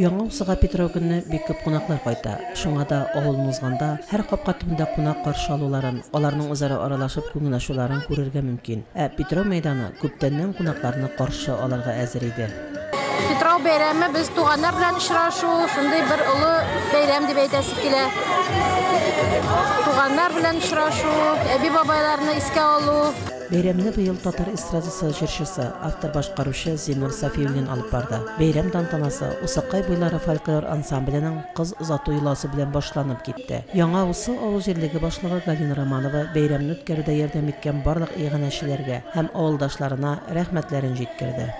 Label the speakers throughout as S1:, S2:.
S1: Яңа Усыга Питрау көнне бик күп кунаклар кайта. Шуңа да авылны узганда, һәр капка төбендә кунак каршы алуларын, аларның үзара аралашып күңел ачуларын күрергә мөмкин. Ә Питрау мәйданы күптәннән кунакларны каршы алырга әзер иде.
S2: Питрау бәйрәме без туганнар белән очрашу, шундый бер олы бәйрәм дип әйтәсе килә. Туганнар белән очрашу, әби-бабайларны искә алу.
S1: Бәйрәмне быел татар эстрадасы җырчысы, автор-башкаручы Зиннур Сафиуллин алып барды. Бәйрәм тантанасы Усакай буйлары фольклор ансамбленең кыз озату йоласы белән башланып китте. Яңа Усы авыл җирлеге башлыгы Галина Романова бәйрәмне үткәрүдә ярдәм иткән барлык иганәчеләргә һәм авылдашларына рәхмәтләрен җиткерде.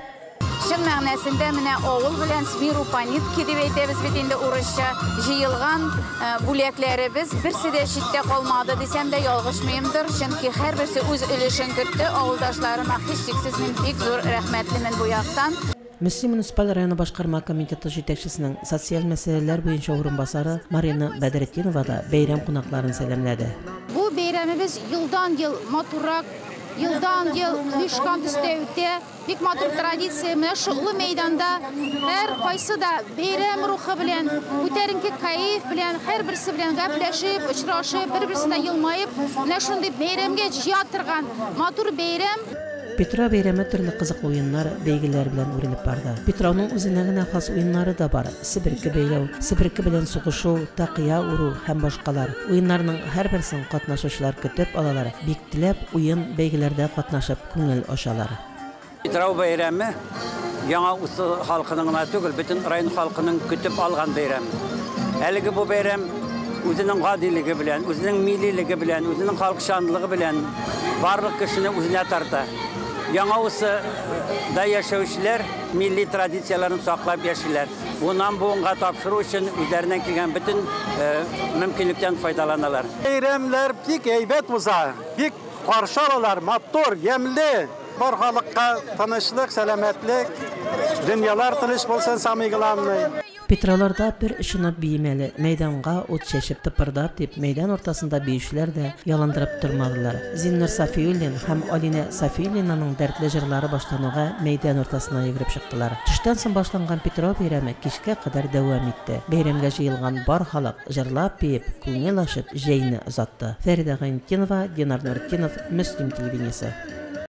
S3: Чын мәгънәсендә менә авыл белән с миру по нитке дип әйтәбез бит инде урысча, җыелган бүләкләребез берсе дә читтә калмады дисәм дә ялгышмыймдыр, чөнки һәрберсе үз өлешен кертте. Авылдашларыма һичшиксез мин бик зур рәхмәтлемен бу яктан.
S1: Мөслим муниципаль районы башкарма комитеты җитәкчесенең социаль мәсьәләләр буенча урынбасары Марина Бәдретдинова да бәйрәм кунакларын сәламләде.
S2: Бу бәйрәмебез елдан-ел матуррак, елдан-ел оешкан төстә үтә. Бик матур традиция, менә шул олы мәйданда һәр кайсы да бәйрәм рухы белән, күтәренке кәеф белән, һәрберсе белән гәпләшеп, очрашып, бер-берсенә елмаеп, менә шундый бәйрәмгә җыя торган матур бәйрәм.
S1: Питрау бәйрәме төрле кызыклы уеннар, бәйгеләр белән үрелеп барды. Питрауның үзенә генә хас уеннары да бар, себерке бәйләү, себерке белән сугышу, такыя үрү һәм башкалар. Уеннарның һәрберсен катнашучылар көтеп алалар, бик теләп уен, бәйгеләрдә катнашып күңел ачалар.
S4: Питрау бәйрәме Яңа Усы халкының гына түгел, бөтен район халкының көтеп алган бәйрәме. Әлеге бу бәйрәм үзенең гадилеге белән, үзенең миллилеге белән, үзенең халыкчанлыгы белән барлык кешене үзенә тарта. Яңа Усыда яшәүчеләр милли традицияләрен саклап яшиләр. Буыннан буынга тапшыру өчен үзләреннән килгән бөтен мөмкинлектән файдаланалар.
S5: Бәйрәмнәр бик әйбәт уза, бик каршы алалар, матур, ямьле. Бар халыкка тынычлык, сәламәтлек, дөньялар тыныч булсын, самый главный.
S1: Питрауларда бер очынып биемәле, мәйданга ут чәчеп тыпырдат дип, мәйдан уртасында биючеләр дә ялындырып тормадылар. Зиннур Сафиуллин һәм Алинә Сафиуллинаның дәртле җырлары башлануга мәйдан уртасына йөгереп чыктылар. Төштән соң башланган Питрау бәйрәме кичкә кадәр дәвам итте. Бәйрәмгә җыелган бар халык җырлап-биеп, күңел ачып, җәйне озатты. Фәридә Гайнетдинова, Динар Нуретдинов, Мөслим телевидениесе.